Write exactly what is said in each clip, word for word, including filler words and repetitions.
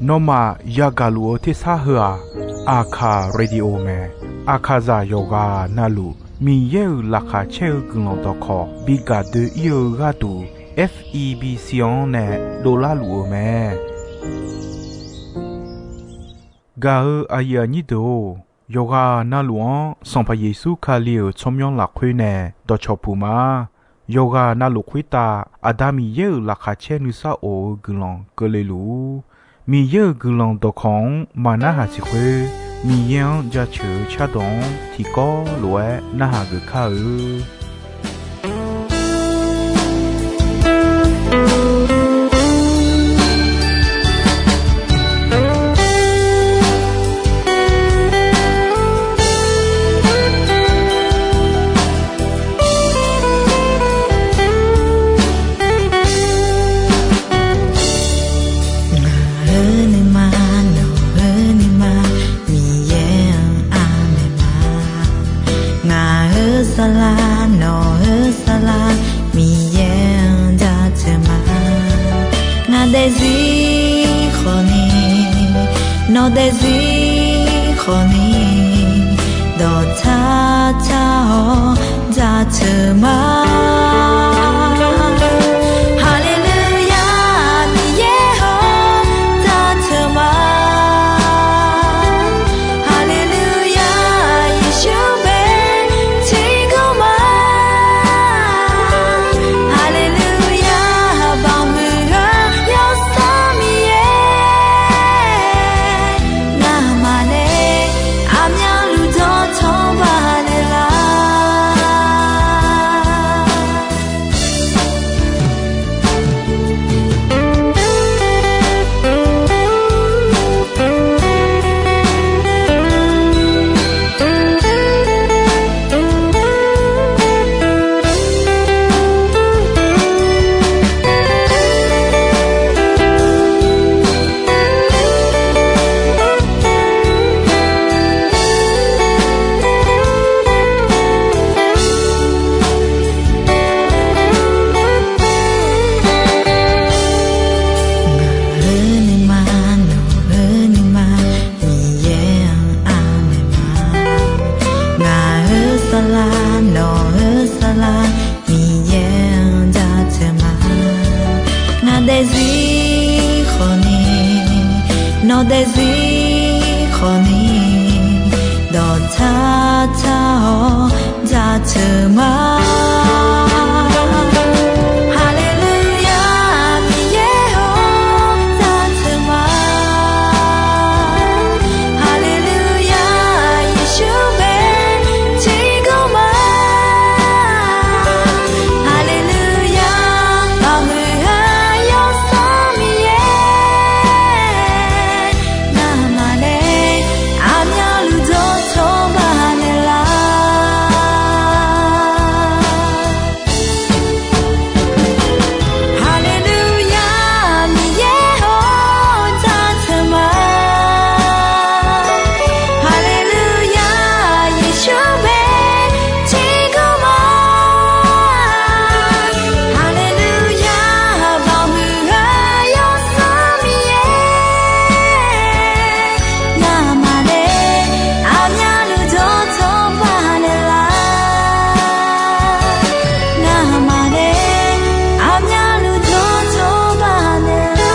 Nawmaf yagaq luf-eu tersar heu-aq, Aqkaq Radio mae. Aqkaqzaq yawqghaq navluf Miqyaer-euq laqkhaq caer-eu guiqlanq dawqkawq bi gaq doe-ir-eu gharduq, F E B C-anr nae dovlar luf-eu mae. Gaq-eu aqyuif aqnyir deuq-or, yawqghaq navluf-anr Sanqpaq Yeqsur Kali-euq tsawrmyanr lafkhoer nae dawqcawq puq ma. Yawqghaq navluf khoertav Aqda Miqyaer-euq laqkhaq caer nuisar of-eu guiqlanq keuvle luf-ur. Miqyaer-euq guiqlanq dawqkawq-anr maqnarhaq siq khoer, Miqyaer-anr jaceuq-eu cardawq-anr tiqkawv lof-aer narhaq geuf kar-eu. Ngaq-euq nuima, nawq-eu nuima, Miqyaer-anr aqmaeq ma. Ngaq-euq saflar, nawq-eu saflar, Miqyaer-anr jaceuq ma. Ngaq daefzir khawfni, nawq daefzir khawfni, dawqtsar tsar-awr jaceuq ma. Haleluya, Miqyaer-awr jaceuq ma. Haleluya, Yeqsur bae tiqgawr ma. Haleluya, baoq huiq-eu Yawsanr Miqyaer, ngamaf nae aqmyanluf dawqtawq baqnaeq lar. Ngaq-euq nuima, nawq-eu nuima, Miqyaer-anr aqmaeq ma. Ngaq-euq saflar, nawq-eu saflar, Miqyaer-anr jaceuq ma. Ngaq daefzir khawfni, nawq daefzir khawfni, dawqtsar tsar-awr jaceuq ma. Haleluya, Miqyaer-awr jaceuq ma. Haleluya, Yeqsur bae tiqgawr ma. Haleluya, baoq huiq-eu Yawsanr Miqyaer, ngamaf nae aqmyanluf dawqtawq baqnaeq lar. Haleluya, Miqyaer-awr jaceuq ma. Haleluya, Yeqsur bae tiqgawr ma. Haleluya, baoq huiq-eu Yawsanr Miqyaer, ngamaf nae aqmyanluf dawqtawq baqnaeq lar. Ngamaf nae aqmyanluf dawqtawq baqnaeq lar.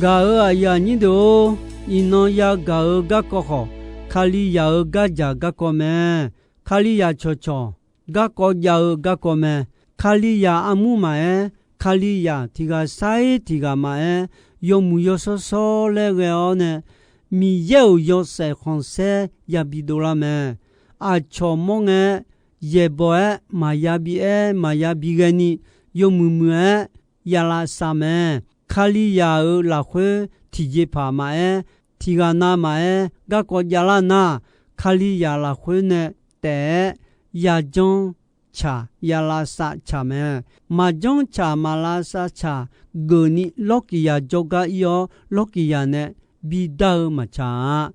Gaq-euq aqyuif aqnyir deuq-or, iqnan yagaq-eu garkawv khawf, Kalizaq-euq gardzaq garkawv mae. Kalizaq cawqcawq garkawv jav-eu garkawv mae. Kalizaq armur maqaer, Kalizaq tiq ghaq sar-ir tiq ghaq maqaer, yawmuiq yawshawr shawr laer ghae-awr nae, Miqyaer-euq yawshaef khanqsaer yabi dovlar mae. Aqcawq mawr ngae-aer, yaeqbawq-aer maqya bi aer maqya bi ghaeni, yawmuiq muiq-aer yalav sav mae. Kalizaq-euq lafkhoer tiqjeqpaq maqaer, tiqghaq nav maqaer, garkawv javlar nar, Kalizaq lafkhoer nae taef-aer yajanr tsaq, yalavsav tsaq mae. Maqjanr tsaq maqlavsav tsaq geufni lawrkiqzaq jawrgar ir-awr, lawrkiqzaq nae bidar-eu maqtsaq-a.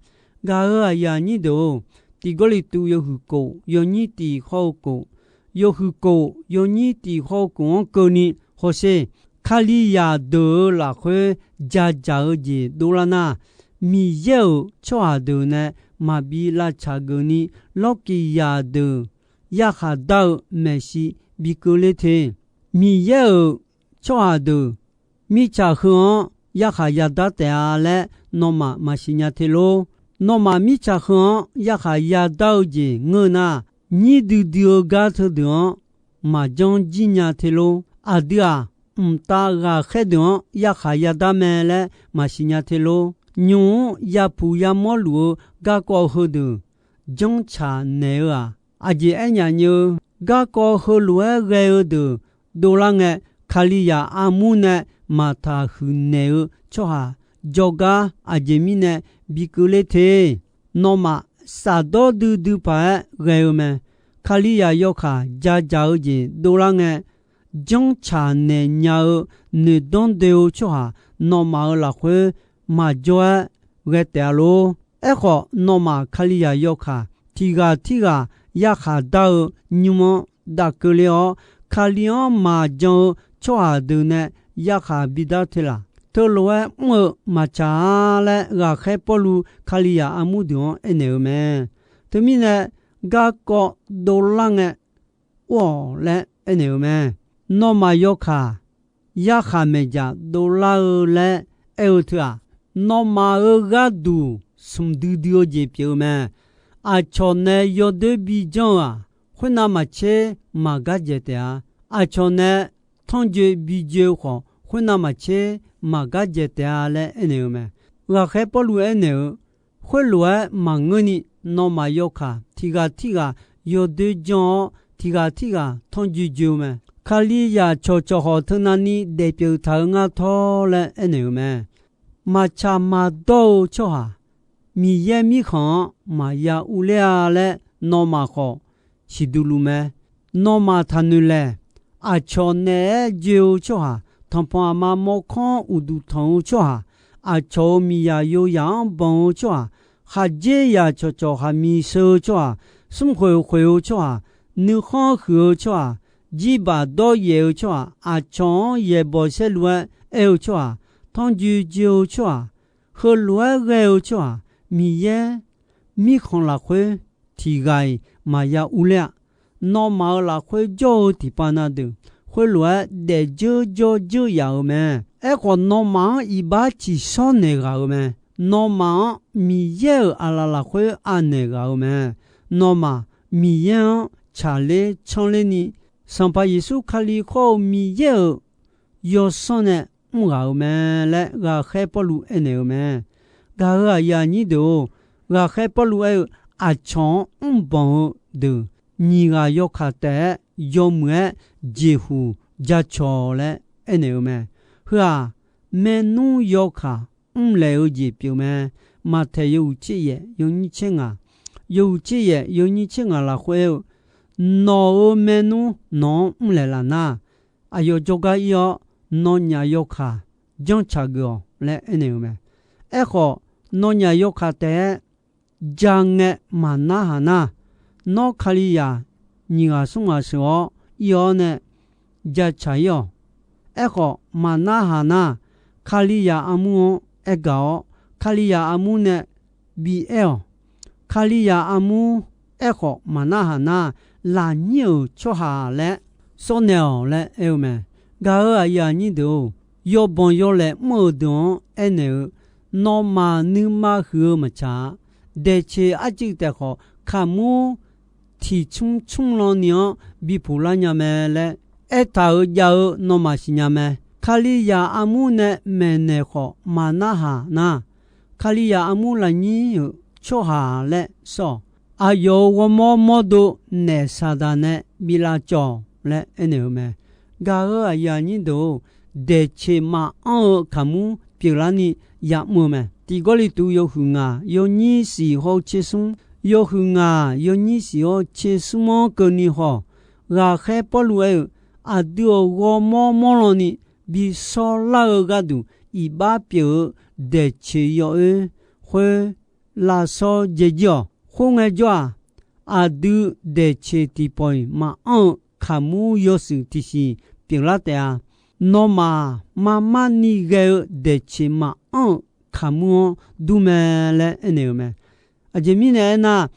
Gaq-euq aqyuif aqnyir deuq-or, Tiq Gawrliqtu yawhuiq kof yawnyir tiq hawr-eu kof, yawhuiq kof yawnyir tiq hawr-eu kof-anr keuvni hawsher. Kalizaq deuq-euq lafkhoer jadzaq-eu jeq dovlar nar, Miqyaer-euq tsawrhaq deuq nae maqbi lavtsaq geufni, lawrkiqzaq deuq yarkhaq dar-eu maeqshi bi keuvler te. Miqyaer-euq tsawrhaq deuq mirtsaq heu-anr yarkhaq yadar taef-a laer nawmaf maqsiq nya te lor. Nawmaf mirtsaq heu-anr yarkhaq yadar-eu jeq ngeur nar, nyir duidui-eu gar teudeuq-anr maqjanr jir nya te lor. Aqdui-aq, mqtav ghaqkhaer deuq-anr yarkhaq yadar mae laer maqsiq nya te lor. Nymq-mr yapuq yamawr luf-eu garkawv heudeuq janrtsaq naeq-eu-aq, aqjeq aernyaf nyeu, garkawv heulof-aer ghae-eu deuq dovlar ngae, Kalizaq armur nae maqtaq huiq naeq-eu tsawrhaq jawrgar aqjeq mirnae bi keuvler te. Nawmaf safdawr duidui paq-aer ghae-eu mae. Kalizaq yawkaq jadzaq-eu jeq dovlar ngae, janrtsaq naeq nya-eu noeqdanr doe-eu tsawrhaq nawmaf-euq lafkhoer maqjawr-aer ghae taef-a lor. Aerkhawf, nawmaf Kalizaq yawkaq tiqghaq tirghaq yarkhaq dar-eu nymr-anr dav keuvle-awr, Kali-anr maqjan-eu tsawrhaq deuq nae yarkhaq bidar te laq. Teulof-aer mr-eu maqtsaq-a laer ghaqkhaer Pawrluv Kalizaq armur deuq-anr aernaeq-eu mae. Teumirnae, garkawv dovlar ngae or-awq laer aernaeq-eu mae. Nawmaf yawkaq yarkhaq maeqjaq dovlar-eu laer aer-eu teu-aq, nawmaf-euq gharduq smq duidui-eu jeq pyeuf-eu mae. Aqcawq nae yawdoer bijanr-eu-aq, khoernav maqtser maqgar dzaeq taef-a. Aqcawq nae tanrjoe bijoe-eu khawf, khoernav maqtser maqgar dzaeq taef-a laer aernaeq-eu mae. Ghaqkhaer Pawrluv aernaeq-eu, khoerlof-aer maqngeurni, nawmaf yawkaq tiqghaq tirghaq yawdoer janr-awr, tiqghaq tirghaq tanrjoe joe-eu mae. Kalizaq cawqcawq khawf teunavni daefpyeuf taq-eu ngar tawr laer aernaeq-eu mae. Maqtsaq maqdawr-eu tsawrhaq Miqyaer mirkhanq-anr maqya urler-a laer nawmaf khawf siqduq luf mae. Nawmaf taqnoeq laeq. Aqcawq naeq-aer joe-eu tsawrhaq, tanqpanq aqma mawrkawr-anr uqduq tanq-eu tsawrhaq, aqcawq-euq miqzaq yoyaq-anr banq-eu tsawrhaq, khaqdzerzaq cawqcawq khaqmiq sheu-eu tsawrhaq, smrkhoeq khoeq-eu tsawrhaq, nuikhanr huiq-eu tsawrhaq, jirbaq dawryaef-eu tsawrhaq, aqcawq-anr yaeqbawq saerlu-aer aer-eu tsawrhaq, tanrjoe joe-eu tsawrhaq, heulof-aer ghae-eu tsawrhaq, Miqyaer mirkhanq lafkhoer tiqghaq-iq maqya urler-a. Nawmaf-euq lafkhoer jawr-eu tiqpav na deuq, khoerlof-aer daefdzeur jawrdzeur yaf-euq mae. Aerkhawf, nawmaf-anr iqbax tsiqshawr naeq ghaq-euq mae. Nawmaf-anr Miqyaer-euq aqlaf lafkhoer anaeq ghaq-euq mae. Nawmaf Miqyaer-anr tsaqler tsanr lerni, Sanqpaq Yeqsur Kali khawr-eu Miqyaer-euq yawsanr nae mr ghaq-euq mae laer ghaqkhaer Pawrluv aernaeq-eu mae. Gaq-euq aqyuif aqnyir deuq-or, ghaqkhaer Pawrluv aer-eu, aqcawq-anr mrbanq-eu deuq nyiq ghaq yawkaq taef-aer yawmuiq-aer jeqhuq jacawq laer aernaeq-eu mae. Heu-aq, maernmr yawkaq mrlaeq-eu jeq pyeuf mae. Maqtaeq yawhuiq tser yaef yawnyir tser ngaq, yawhuiq tser yaef yawnyir tser ngaq lafkhoer aer-eu, nawq-euq maernmr nawq-anr mrlaeq laf nar, aqyawf jawrgar ir-awr, nawnyaf yawkaq janrtsaq geuf-awq laer aernaeq-eu mae. Aerkhawf, nawnyaf yawkaq taef-aer ja ngae maqnarhaq nar, nawr Kalizaq nyiq ghaq smr ghaq sheuq-awr ir-awr nae jatsaq ir-awq. Aerkhawf, maqnarhaq nar, Kalizaq armur-anr aergaq-awr, Kalizaq armur nae bi aer-awq. Kalizaq armur aerkhawf maqnarhaq nar, lafnyir-euq tsawrhaq laer sawr naeq-awq laer aer-eu mae. Gaq-euq aqyuif aqnyir deuq-or, yawbanq yawlaeq mr-euq deuq-anr aernaeq-eu, nawmaf nuima huiq-eu maqtsaq-a. Daeqceq arcuiv taef khawf, kaqmur tiqcmr cmr lan ni-anr bi puq lar nya mae laer aertaq-euq jav-eu nawmaf siqnya mae. Kalizaq armur nae maeqnaeq khawf maqnarhaq nar, Kalizaq armur lafnyir-euq tsawrhaq laer sawr-awq. Aqyawf-euq ghawrmawr mawrdo naef Saqdaq nae bi lavcawv-awq laer aernaeq-eu mae. Gaq-euq aqyuif aqnyir deuq-or, daeqceq maqanr-eu kaqmur pyeuflarni ya'mr-eu mae. Tiq Gawrliqtu yawhuiq ngaq yawnyir siq hawr-eu tser smr, yawhuiq ngaq yawnyir siq hawr-eu tser smr-anr keuvni haw, ghaqkhaer Pawrluv aer-euq, aqdui-euq ghawrmawr mawrlan ni bi shawrlar-eu gharduq iqbax pyeuf-eu daeqceq yawoer khoer lavshawr jaeq jir-awq. Khoerngae jawr-aq, aqdui daeqceq tiqpawf-iq maqanr-eu kaqmur yawshuif tiqsiq pyeuflar taef-a. Nawmaf marmar ni ghae-eu daeqceq maqanr-euq kaqmur-anr dur mae laer aernaeq-euq mae. Aqjeq mirnae aernar,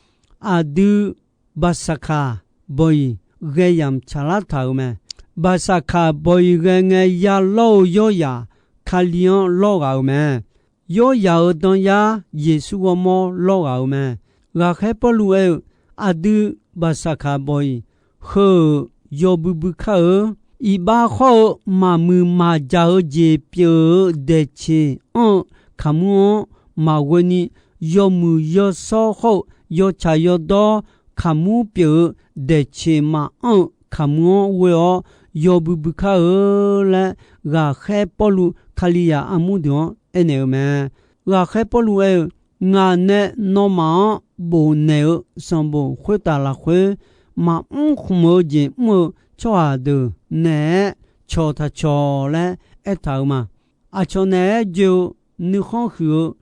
aqdui Baqsaqkaq bawq-iq ghae yamq tsaqlar taq-euq mae. Baqsaqkaq bawq-iq ghae ngae yalawr-eu yawryaq Kali-anr lawr ghaq-euq mae. Yawryaq-euq danyar Yeqsur ghawrmawr lawr ghaq-euq mae. Ghaqkhaer Pawrluv aer-eu, aqdui Baqsaqkaq bawq-iq heu-euq yawbui bui kar-eu, iqbax khawr-eu maqmuiq maqjaq-eu jeq pyeuf-eu daeqceq anr-eu kaqmur-anr maqghoe ni, yawmuiq yawshawr khawr-eu yawtsaq yawdawr kaqmur pyeuf-eu daeqceq maqanr-eu kaqmur-anr ghoe-awr yawbui bui kar-eu laer, ghaqkhaer Pawrluv Kalizaq armur deuq-anr aernaeq-eu mae. Ghaqkhaer Pawrluv aer-eu, ngaq nae nawmaf-anr bofnaeq-eu sanqbof khoertaf lafkhoer, maqmr khmq-eu jeq mr-eu tsawrhaq deuq naeq-aer cawq taqcawq laer aertaq-euq ma. Aqcawq naeq-aer joe-eu, nuikhanr huiq-eu,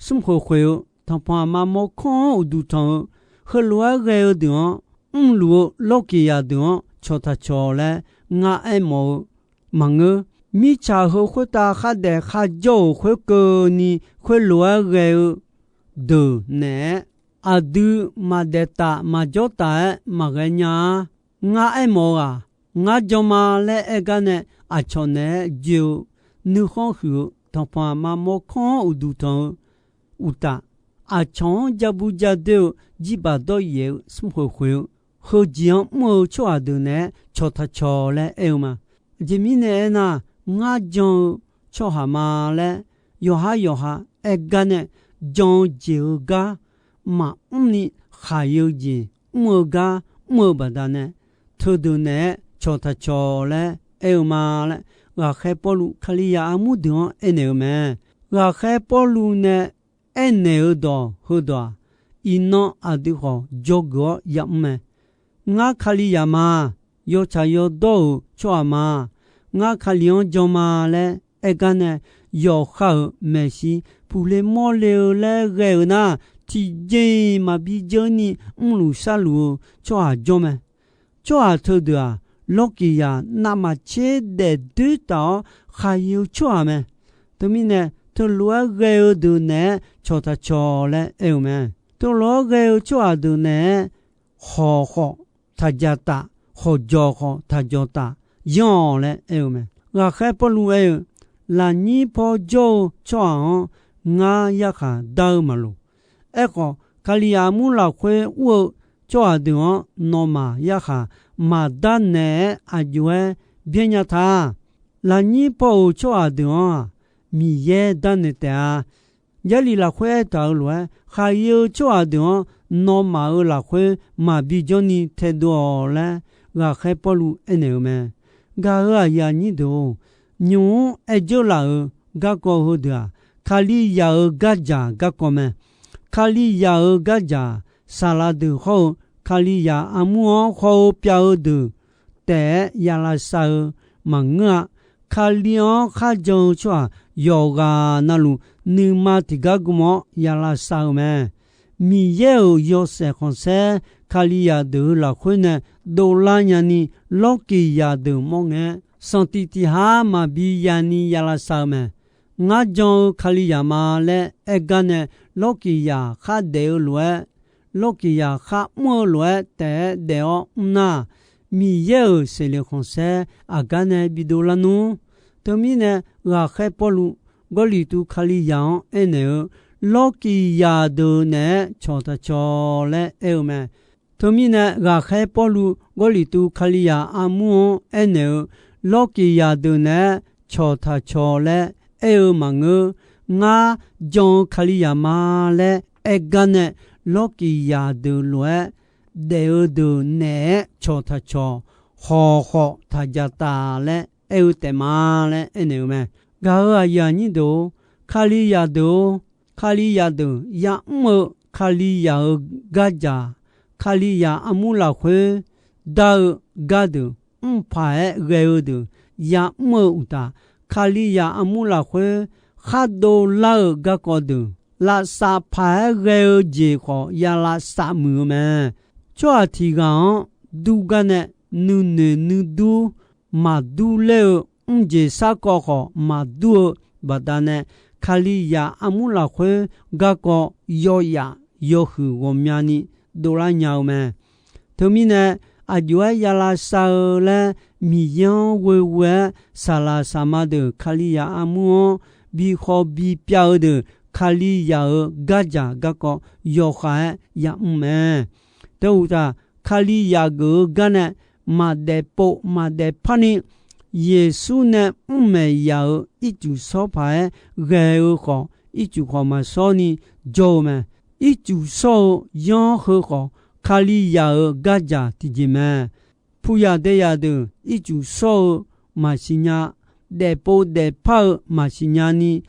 smrkhoeq khoeq-eu, tanqpanq aqma mawrkawr-anr uqduq tanq-eu, heulof-aer ghae-eu deuq-anr mrluf-eu lawrkiq zaq deuq-anr cawq taqcawq laer ngar aermawf-eu maqngeur. Mirtsaq heu khoertav khardaef kharjawr-euq khoerkeuvni khoerlof-aer ghae-eu deuq naeq-aer, aqdui maqdaef taf maqjawr taf-aer maqghae nya-a. Ngar aermawf-eu-aq, ngar jan ma laer aer gar nae aqcawq naeq-aer joe-eu, nuikhanr huiq-eu, tanqpanq aqma mawrkawr-anr uqduq tanq-eu uqtaf, aqcawq-anr ja bu ja doer-eu, jirbaq dawryaef-eu, smrkhoeq khoeq-eu, heujeq-anr mr-eu tsawrhaq deuq naeq-aer cawq taqcawq laer aer-eu ma. Aqjeq mirnae aernar, ngar jan-eu tsawrhaq ma laer yawqhar yawqha aer gar nae, jan-eu jeq-eu gar maqmr ni khaq-eu jeq mr-eu gar mr-eu baqdanae, teudeuq naeq-aer cawq taqcawq laer aer-eu ma laer, ghaqkhaer Pawrluv Kalizaq armur deuq-anr aernaeq-eu mae. Ghaqkhaer Pawrluv nae aernaeq-eu dawq heudawq-aq, iqnan aqdui khawf dzawgeuf-awr yamr mae. Ngar Kalizaq ma, yawtsaq yawdawr-euq tsawrhaq ma, ngar Kali-anr jan ma laer aer gar nae, yawqha-euq maeqshi puqle mawrle-eu laer ghae-eu nar, tiqjeq-iq maqbi jeur ni mrluf sharluf-eu tsawrhaq jawr mae. Tsawrhaq teudeuq-aq, lawrkiq zaq navmaqtser daef doer taf-awr khaq-eu tsawrhaq mae. Teumirnae, teulof-aer ghae-eu deuq naeq-aer cawq taqcawq laer aer-eu mae. Teulof-aer ghae-eu tsawrhaq deuq naeq-aer, hawq khawf taq jaq taf, hawq jawq khawf taq jawq taf, yanr-awq laer aer-eu mae. Ghaqkhaer Pawrluv aer-eu, lafnyir paw jawr-eu tsawrhaq-anr ngar yarkhaq dar-eu maqloq. Aerkhawf, Kalizaq armur lafkhoer ur-eu tsawrhaq deuq-anr nawmaf yarkhaq maqdar naeq-aer aqjox-aer byaer nya ta. Lafnyir paw-euq tsawrhaq deuq-anr-aq, Miqyaer darnaeq taef-a. Jarlif lafkhoer aertaq-euq lof-aer, khaqi-eu tsawrhaq deuq-anr nawmaf-euq lafkhoer maqbi jawrni taedov-awq laer, ghaqkhaer Pawrluv aernaeq-eu mae. Gaq-euq aqyuif aqnyir deuq-or, nymq-mr aer dzeurlaf-euq garkawv heudeuq-aq, Kalizaq-euq gardzaq garkawv mae. Kalizaq-euq gardzaq, saqlaq deuq hawr-eu Kalizaq armur-anr haw-eu pyav-eu deuq taef-aer ya lavsav-eu maqngeur-a. Kali-anr kharjan-eu tsawrhaq yawqghaq navluf nuima tiqgar gm-awr ya lavsav-eu mae. Miqyaer-euq yawshaef khanqsaer Kalizaq deuq-euq lafkhoer nae dovlar nyani, lawrkiq zaq deuq mawr ngae-aer, sanqtiq tiq har maqbi yani ya lavsav-eu mae. Ngar jan-eu Kalizaq ma laer aer gar nae, lawrkiq zaq khar daef-eu lof-aer, lawrkiq zaq khar mr-eu lof-aer taef-aer daef-awr mr nar, Miqyaer-euq seqleq khanqsaer aqgar nae bidov lar nmr. Teumirnae, ghaqkhaer Pawrluv Gawrliqtu Kalizaq-anr aernaeq-eu, lawrkiq zaq deuq naeq-aer cawq taq cawq laer aer-eu mae. Teumirnae, ghaqkhaer Pawrluv Gawrliqtu Kalizaq armur-anr aernaeq-eu, lawrkiq zaq deuq naeq-aer cawq taq cawq laer aer-eu maqngeur. Ngar jan-eu Kalizaq ma laer aer gar nae, lawrkiq zaq deuq lof-aer daef-eu deuq naeq-aer cawq taq cawq, hawq khawf taq jaq taf laer aer-eu taef ma laer aernaeq-eu mae. Gaq-euq aqyuif aqnyir deuq-or, Kalizaq deuq-or, Kalizaq deuq ya'mr-eu Kalizaq-euq gardzaq, Kalizaq armur lafkhoer dar-eu gardeuq, mr paq-aer ghae-eu deuq ya'mr-eu uqtaf, Kalizaq armur lafkhoer khar dovlar-euq garkawv deuq, lavsav paq-aer ghae-eu jeq khawf ya lavsav muiq-eu mae. Tsawrhaq tiq ghaq-anr dur gar nae nuinoeq nuidur maqdur ler-eu, mrjeq sarkawv khawf maqdur-eu baqdanae, Kalizaq armur lafkhoer garkawv yawyaf yawhuiq ghawqmyani dovlar nya-eu mae. Teumirnae, aqjox-aer ya lavsav-eu laer Miqyaer-anr ghoeghoe-aer saqlaq saqma deuq Kalizaq armur-anr bi khawf bi pyav-eu deuq Kalizaq-euq gardzaq garkawv yawkhav-aer ya'mr mae. Teu uqtaf, Kalizaq geuf-eu gar nae maqdaef pov maqdaef par ni, Yeqsur nae mr maeq yaf-euq ircuf shawr paq-aer ghae-eu khawf, ircuf khawf maqshawr ni jawr-eu mae. Ircuf shawr-eu yanr heu khawf, Kalizaq-euq gardzaq tiqjeq mae. Puyaq daeyaq deuq ircuf shawr-eu maqsiq nya, daefpov daefpar-eu maqsiq nya ni,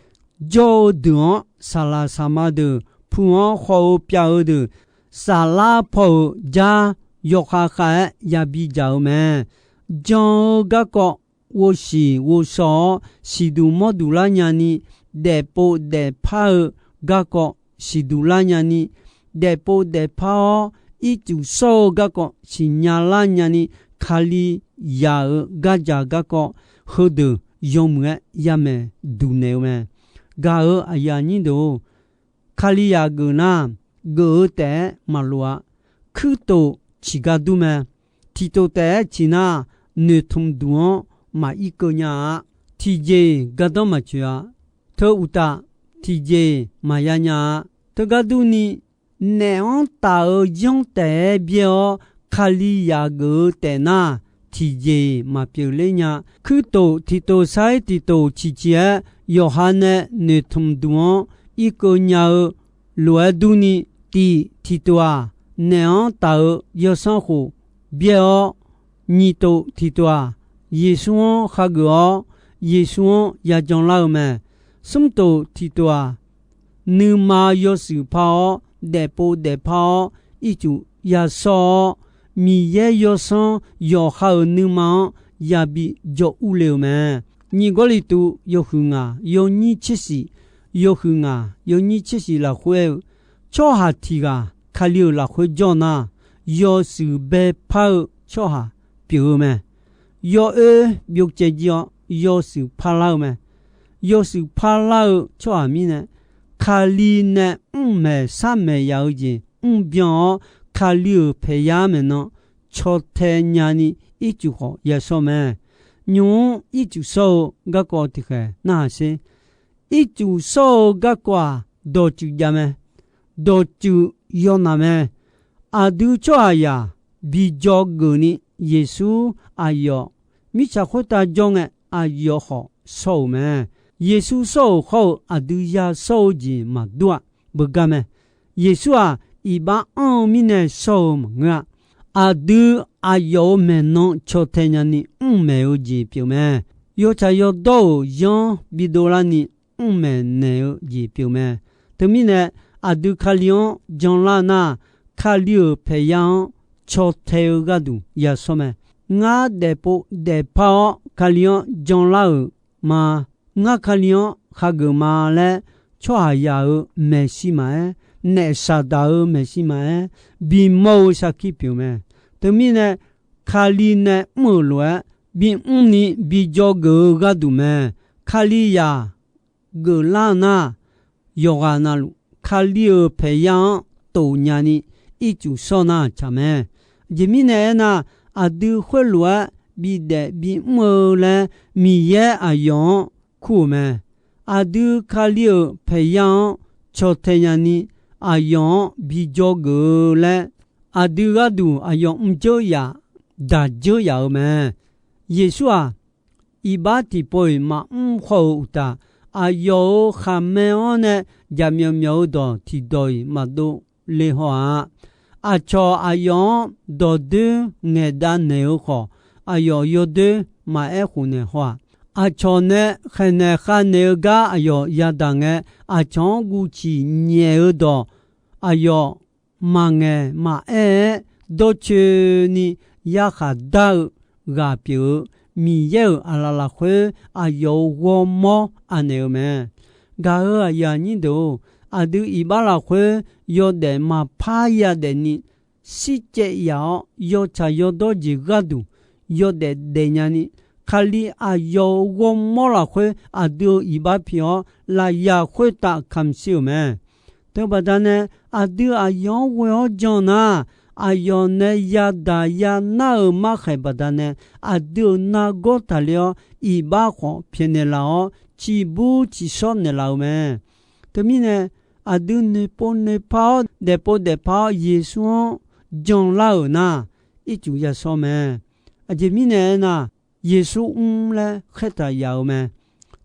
jawr-eu deuq-anr saqlaq saqma deuq pu-anr khawf-eu pyav-eu deuq, saflar paw-euq jar yawkhav khav-aer yabi dzaq-eu mae. Jan-eu garkawv ghovsiq ghovshaw-awr siqduq mawr duq lar nya ni, daefpov daefpar-eu garkawv siqduq lar nya ni, daefpov daefpar-awr ircuf shawr-eu garkawv siqnya lar nya ni, Kalizaq-euq gardzaq garkawv heudeuq yawmuiq-aer yamaeq duq naeq-eu mae. Gaq-euq aqyuif aqnyir deuq-or, Kalizaq geuf nar, geuf-eu taef-aer maqloq-a. Kuirtof ciq gar dur mae. Tiqtof taef-aer ciq nar, noeqtmq duq-anr maqir keuv nya-a. Tiqjeq-iq gardanr maqtsoeq-a. Teu uqtaf, tiqjeq-iq maqya nya-a. Teugar durni, naef-anr taf-eu yanr taef-aer byaer-awr Kalizaq geuf-eu taef nar, tiqjeq-iq maqpyeuf ler nya. Kuirtof tiqtof sar-ir tiqtof ciqciq-aer yawqha nae noeqtmq duq-anr irkeuv nya-eu lof-aer durni, tiq tiqtof-aq, naef-anr taf-eu yawsanr khof byaer-awr, nyiq tof tiqtof-aq, Yeqsur-anr khageuf-awr, Yeqsur-anr yajan lar-eu mae. Smr tof tiqtof-aq, nuima yawshuif par-awr, daefpov daefpar-awr, ircuf yashawr-awr, Miqyaer yawsanr yawqha-euq nuima-anr yabi jawr urle-eu mae. Nyiq Gawrliqtu yawhuiq ngaq yawnyir tser shif, yawhuiq ngaq yawnyir tser shif lafkhoer-eu, tsawrhaq tiq ghaq Kali-euq lafkhoer jawr nar, yawshuif baepar-eu tsawrhaq pyeuf-eu mae. Yawoer byovcaev jir-awr yawshuif parlar-eu mae. Yawshuif parlar-eu tsawrhaq mirnae, Kali nae mr maeq shar maeq yaf-eu jeq mrbyan-awr, Kali-euq paeqyar maeqnan caw tae nyani ircuf khawf yashawr mae. Nymq-mr ircuf shawr-eu garkawv tiqkhaeq narhaq sher. Ircuf shawr-eu garkawv-aq, dawqtsuif jav mae. Dawqtsuif yawnaq mae. Aqdui tsawrhaqzaq bi dzawgeuf ni, Yeqsur aqyawf mirtsaq khoertav jawr ngae, aqyawf khawf shawr-euq mae. Yeqsur shawr-euq khawr-eu aqdui yashawr-eu jeq maqdur-a. Beugar mae. Yeqsur-aq, iqbax anr-eu mirnae shawr-eu maqngeur-a. Aqdui aqyawf-euq maeqnan caw tae nyani mr maeq-eu jeq pyeuf mae. Yawtsaq yawdawr-euq yanr bidov larni mr maeq naeq-eu jeq pyeuf mae. Teumirnae, aqdui Kali-anr janlar nar, Kali-euq paeqyar-anr caw tae-eu gharduq yashawr mae. Ngar daefpov daefpar-awr Kali-anr janlar-euq ma. Ngar Kali-anr khageuf ma laer, tsawrhaqzaq-euq maeqshi maqaer, naef Saqdaq-euq maeqshi maqaer, bimawr-eu sarkir pyeuf mae. Teumirnae, Kali nae mr-euq lof-aer bimr ni bi dzawgeuf-eu gharduq mae. Kalizaq geuflar nar, yawqghaq navluf Kali-euq paeqyar-anr tof nyani ircuf shawr nar tsaq mae. Aqjeq mirnae aernar, aqdui khoerlof-aer bidaef bimr-eu laer Miqyaer aqyawf-anr kur-euq mae. Aqdui Kali-euq paeqyar-anr caw tae nyani aqyawf-anr bi dzawgeuf-eu laer, aqdui gharduq aqyawf mrdzeur yaf, daq dzeur yaf-eu mae. Yeqsur-aq, iqbax tiqpov-iq maqmr khawr-euq uqtaf, aqyawf-euq khaqmae-anr nae jaqmyawf myawf-eu dawq tiqdawq-iq maqdov le haw-a. Aqcawq aqyawf-anr dawqdoer ngaeqdav naeq-eu khawf, aqyawf yawdoer maqaer khofnaeq haw-aq, aqcawq nae khaeqnaeq khavnaeq-eu gar aqyawf yadaq ngae, aqcawq-anr guvciq nyaef-eu dawq aqyawf maqngaeq maqaer-aer dawrcoeni yarkhaq dar-eu ghaq pyeuf-eu Miqyaer-euq aqlaf lafkhoer aqyawf-euq ghawrmawr anaeq-eu mae. Gaq-euq aqyuif aqnyir deuq-or, aqdui iqbax lafkhoer yawdaef maqpar yadaef ni shircaev yaf-awr, yawtsaq yawdawr jeq gharduq yawdaef daefnya ni, Kali aqyawf-euq ghawrmawr lafkhoer aqdui-euq iqbax pi-awr, lafyaq khoertav kamq shir-euq mae. Teubaqda nae, aqdui aqyawf-anr ghoe-awr jan nar, aqyawf nae yadaq yanar-euq markhaeq baqdanae, aqdui-euq nargawr taqler-awr, iqbax khawf pyaeqnaeq laf-awr, ciqbur ciqshawr naeqlaf-eu mae. Teumirnae, aqdui noeqpov noeqpar-awr, daefpov daefpar-awr, Yeqsur-anr janlar-euq nar, ircuf yashawr mae. Aqjeq mirnae aernar, Yeqsur mr laer khaertaq yaf-eu mae.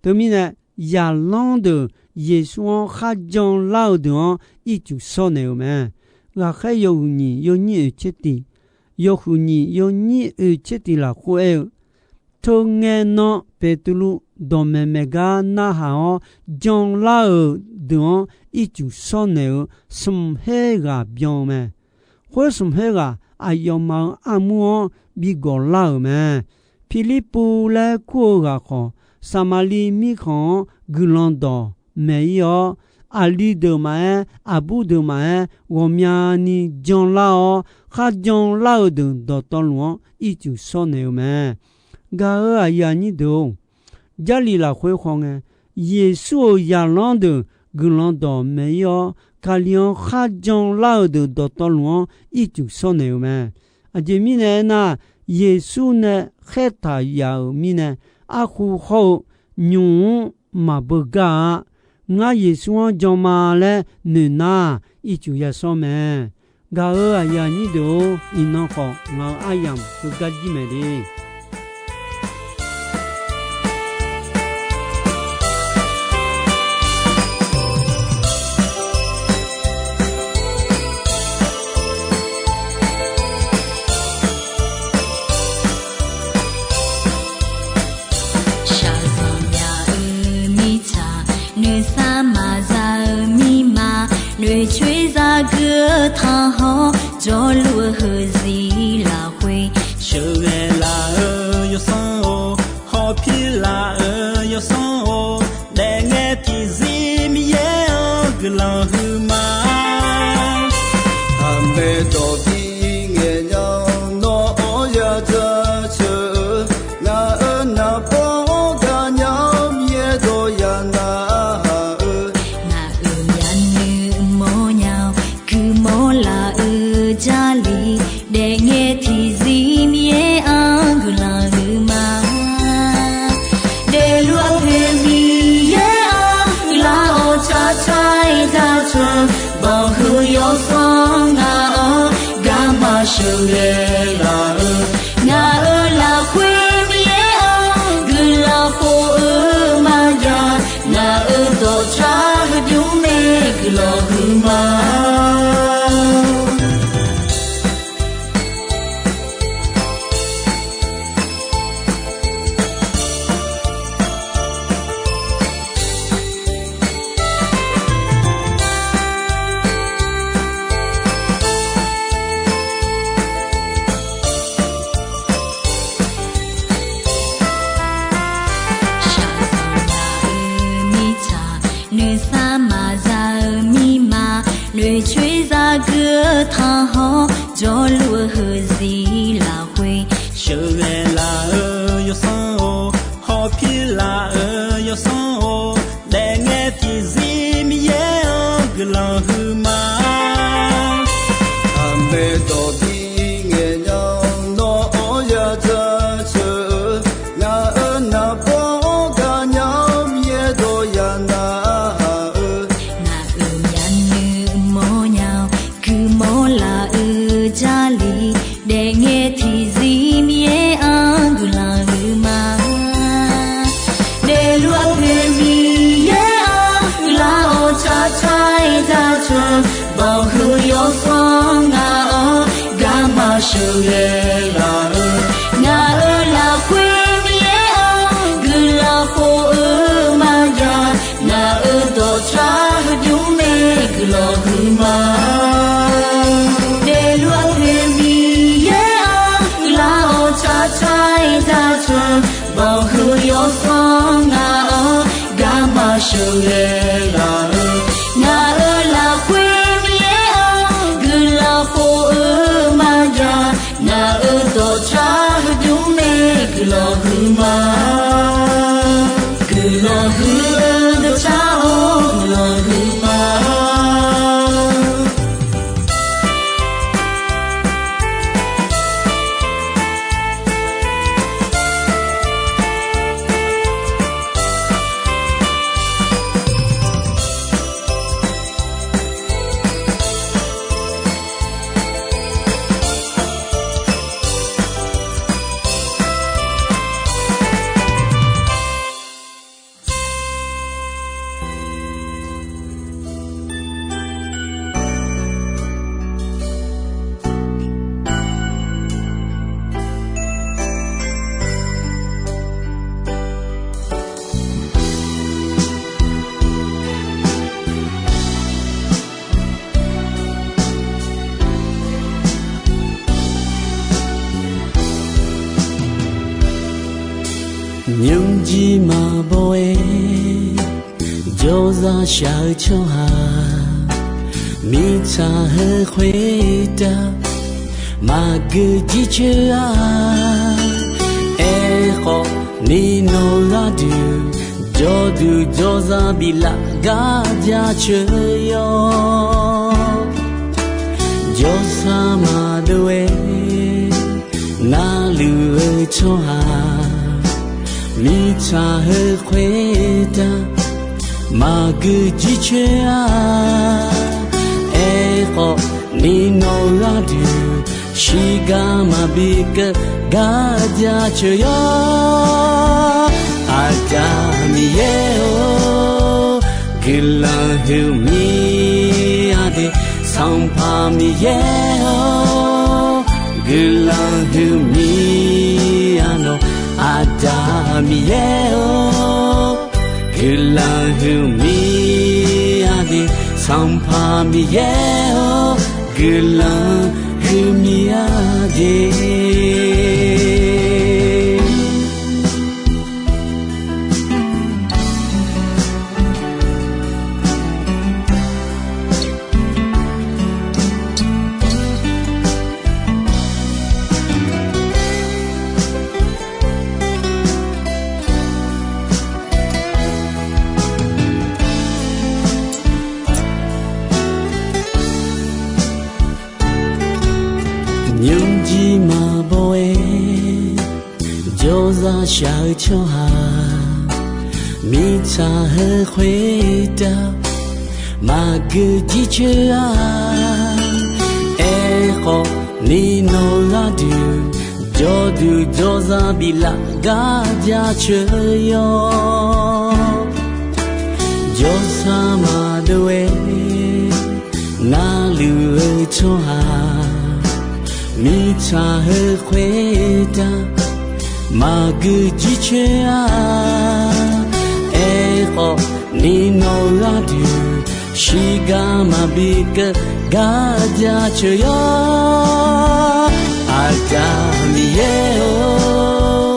Teumirnae, zaqlanr deuq Yeqsur-anr kharjan lar-eu deuq-anr ircuf shawrnaeq-eu mae. Ghaqkhaer yawhuiq nyiq yawnyir oeq tser tiq, yawhuiq nyiq yawnyir oeq tser tiq lafkhoer aer-eu, Teungae nan Beqtuvluv dawqmaeq maeq gar narhaq-awr janlar-euq deuq-anr ircuf shawrnaeq-eu smq her ghaq byan-eu mae. Khoer smq her ghaq aqyawfmaf-euq armur-anr bi gawqlar-euq mae. Pirlirpuv laer kur-eu ghaq khawf, Saqmaqliv mirkhanq-anr guiqlanq dawq maeq-ir-awr, aqli deuq maqaer, aqbur deuq maqaer, ghawqmyani janlar-awr, kharjan lar-eu deuq dawqtawvluf-anr ircuf shawrnaeq-eu mae. Gaq-euq aqyuif aqnyir deuq-or, Jarlif lafkhoer khawf ngae, Yeqsur-euq zaqlanr deuq guiqlanq dawq maeq-ir-awr, Kali-anr kharjan lar-eu deuq dawqtawvluf-anr ircuf shawrnaeq-eu mae. Aqjeq mirnae aernar, Yeqsur nae khaertaq yaf-euq mirnae, arhu hawr-eu nymq-mr maqbeugar-a. Ngar Yeqsur-anr jan ma laer noeqnar, ircuf yashawr mae. Gaq-euq aqyuif aqnyir deuq-or, iqnan khawf ngaq-euq aryamq heugar jir maeq le. Shaqzanq nya-eu mirtsaq, noeqsar maqza-eu mirma, noeqcoer zageuf-eu tanqhawr, jawrluf-eu heuzir lafkhoer, sheuqghae laf-eu yawsanr-or, hawpir laf-eu yawsanr-or, daefngae tiqzir Miqyaer-anr guiqlanq huiqma. Aqmaeq dawq bi ngaeq nya-awr nawr-anr ya jaceuq-eu, ngaq-euq naqbawr-anr gaqnya-awr Miqyaer dawq ya narhaq-eu, ngaq-euq yanuiv mawrnya-awr guiqmawr laf-eu Jarlif, daefngae tiqzir Miqyaer-anr guiqlanq huiqma. Daefluf-eu poeq Miqyaer-anr guiqlanq-awr tsaqtsaq-aer jaceuq, banqhuiq yawsanr ngaq-anr garma sheuqghae laf-eu, ngaq-euq lafkhoer Miqyaer-anr guiqlanq khof-eu maqjav, ngaq-euq dawqtsaq heudymr mae guiqlanq huiqma. Shaqzanq nya-eu mirtsaq, noeqsar maqza-eu mirma, noeqcoer zageuf-eu tanqhawr, jawrluf-eu heuzir lafkhoer, sheuqghae laf-eu yawsanr-or, hawpir laf-eu yawsanr-or, daefngae tiqzir Miqyaer-anr guiqlanq huiqma. Aqmaeq dawq bi ngaeq nya-awr nawr-anr ya jaceuq-eu, ngaq-euq naqbawr-anr gaqnya-awr Miqyaer dawq ya narhaq-eu, ngaq-euq yanuiv mawrnya-awr guiqmawr laf-eu Jarlif, daefngae tiqzir Miqyaer-anr guiqlanq huiqma. Daefluf-eu poeq Miqyaer-anr guiqlanq-awr tsaqtsaq-aer jaceuq, banqhuiq yawsanr ngaq-anr garma sheuqghae laf-eu, ngaq-euq Teughaq laf-eu, ngaq-euq lafkhoer Miqyaer-anr guiqlanq khof-eu maqjav. Ngaq-euq dawqtawvluf dmr mae, guiqlanq huiqma. Guiqlanq huiq-eu dawqtawvluf guiqlanq huiqma. Nymrjir maqbaw-aer jawrzaq shaq-eu tsawrhaq, mirtsaq heu khoertav maqgeu jircoer-a. Aerkhawf, ni nawq gharduq jawrduq jawrzaq biflaf gar jaceuq yawr. Jawrsar maqdov-aer narluf-eu tsawrhaq, mirtsaq heu khoertav maqgeu jircoer-a. Aerkhawf, ni nawq gharduq shiqgar maqbi keuv gar jaceuq yawr. Aqda Miqyaer-or, guiqlanq huiqmir-a de. Sanqpaq Miqyaer-or, guiqlanq huiqmir-a nawq. Aqda Miqyaer-or, guiqlanq huiqmir-a de. Sanqpaq Miqyaer-or, guiqlanq huiqmir-a de. Nymrjir maqbaw-aer jawrzaq shaq-eu tsawrhaq, mirtsaq heu khoertav maqgeu jircoer-a. Aerkhawf, ni nawq gharduq jawrduq jawrzaq biflaf gar jaceuq yawr. Jawrsar maqdov-aer narluf-eu tsawrhaq, mirtsaq heu khoertav maqgeu jircoer-a. Aerkhawf, ni nawq gharduq shiqgar maqbi keuv gar jaceuq yawr. Aqda Miqyaer-or,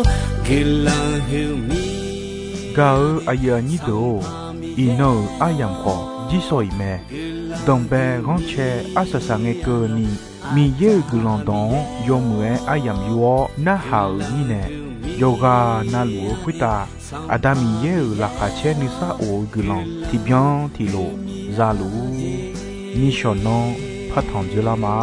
guiqlanq huiqmir. Gaq-eu aqyuif aqnyir deuq-or, iqnan-euq aryamq khawf jirsawq iq mae. Danqbae ghanrcae arsaq saq ngae keuvni, Miqyaer-euq guiqlanq dawq-anr yawmuiq-aer aryamq yur-awr narhaq-euq mirnae, yawqghaq navluf-eu khoertav Aqda Miqyaer-euq laqkhaq caer nuisar of-eu guiqlanq tiqbyan tiqlof zaluf-ur. Nishawq nanr partanq dzeurlar ma.